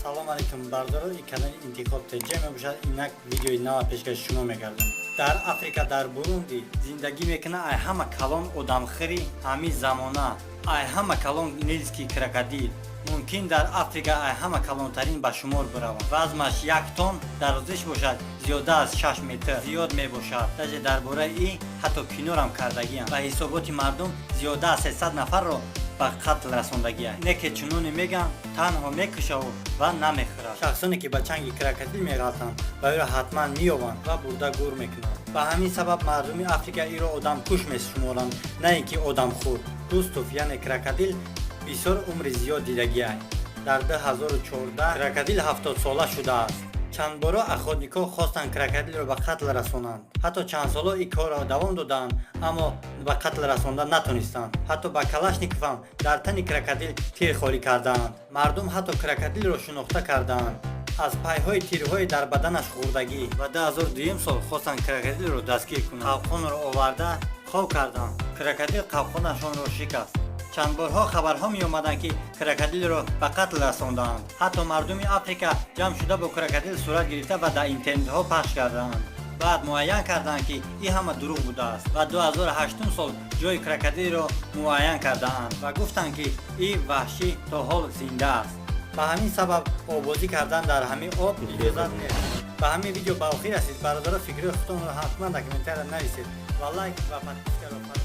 Салом алейкум, бародаро! И канали Интихоб ТЖ мебошад. Инак видеои нава пешкаши шумо мегардам. Дар Африка, дар Бурунди зиндагӣ мекунад ай ҳама калон одамхӯри ҳамин замона, ай ҳама калон нильский крокодил. Мумкин, дар Африка ай ҳама калонтарин ба шумор биравад. Вазнаш 1 тонн, дарозиш бошад зиёда аз 6 метр зиёд мебошад. Даже дар бораи ин ҳатто кинорам кардагиам. Ба ҳисоботи мардум, зиёда аз 300 нафарро ба қатл расондагиа. Не ки чуноне мегӯянд, танҳо мекушаву ва намехӯрад. Шахсоне ки ба чанги крокодил меғалтанд, ба ӯро ҳатман меёбанд ва бурда гур мекунанд. Ба ҳамин сабаб мардуми Африка иро одамкуш мешуморанд, на ин ки одамхӯр. Густов, яъне крокодил, бисёр умри зиёд дидагиай. Дар 2014 крокодил 70-сола шудааст. Чандборо охотникҳо хостанд крокодилро ба қатл расонанд. Ҳатто чанд соло ин корро давом доданд, аммо ба қатл расонда натонистанд. Ҳатто ба Калашниковам дар тани крокодил тир холӣ кардаанд. Мардум ҳатто крокодилро шинохта кардаанд аз пайҳои тирҳои дар баданаш хӯрдагӣ. Ва 2002 сол хостанд крокодилро дастгир кунанд. Қавқонро оварда хов карданд, крокодил қавқонашонро шикаст. Чанд борҳо хабарҳо меомаданд, ки крокодилро ба қатл расондаанд. Ҳатто мардуми Африка ҷамъ шуда, бо крокодил сурат гирифта ва дар интернетҳо пахш кардаанд. Баъд муайян карданд, ки ин ҳама дурӯғ будааст. Ва 2008 сол ҷои крокодилро муайян кардаанд ва гуфтанд, ки ин ваҳшӣ то ҳол зинда аст. Ба ҳамин сабаб оббозӣ кардан дар ҳамин об иҷозат нест. Ба ҳамин видео ба охир расид. Бародаро, фикрҳои худтонро ҳатман дар комментария нависед ва лайк ва подпискаро фаромӯш.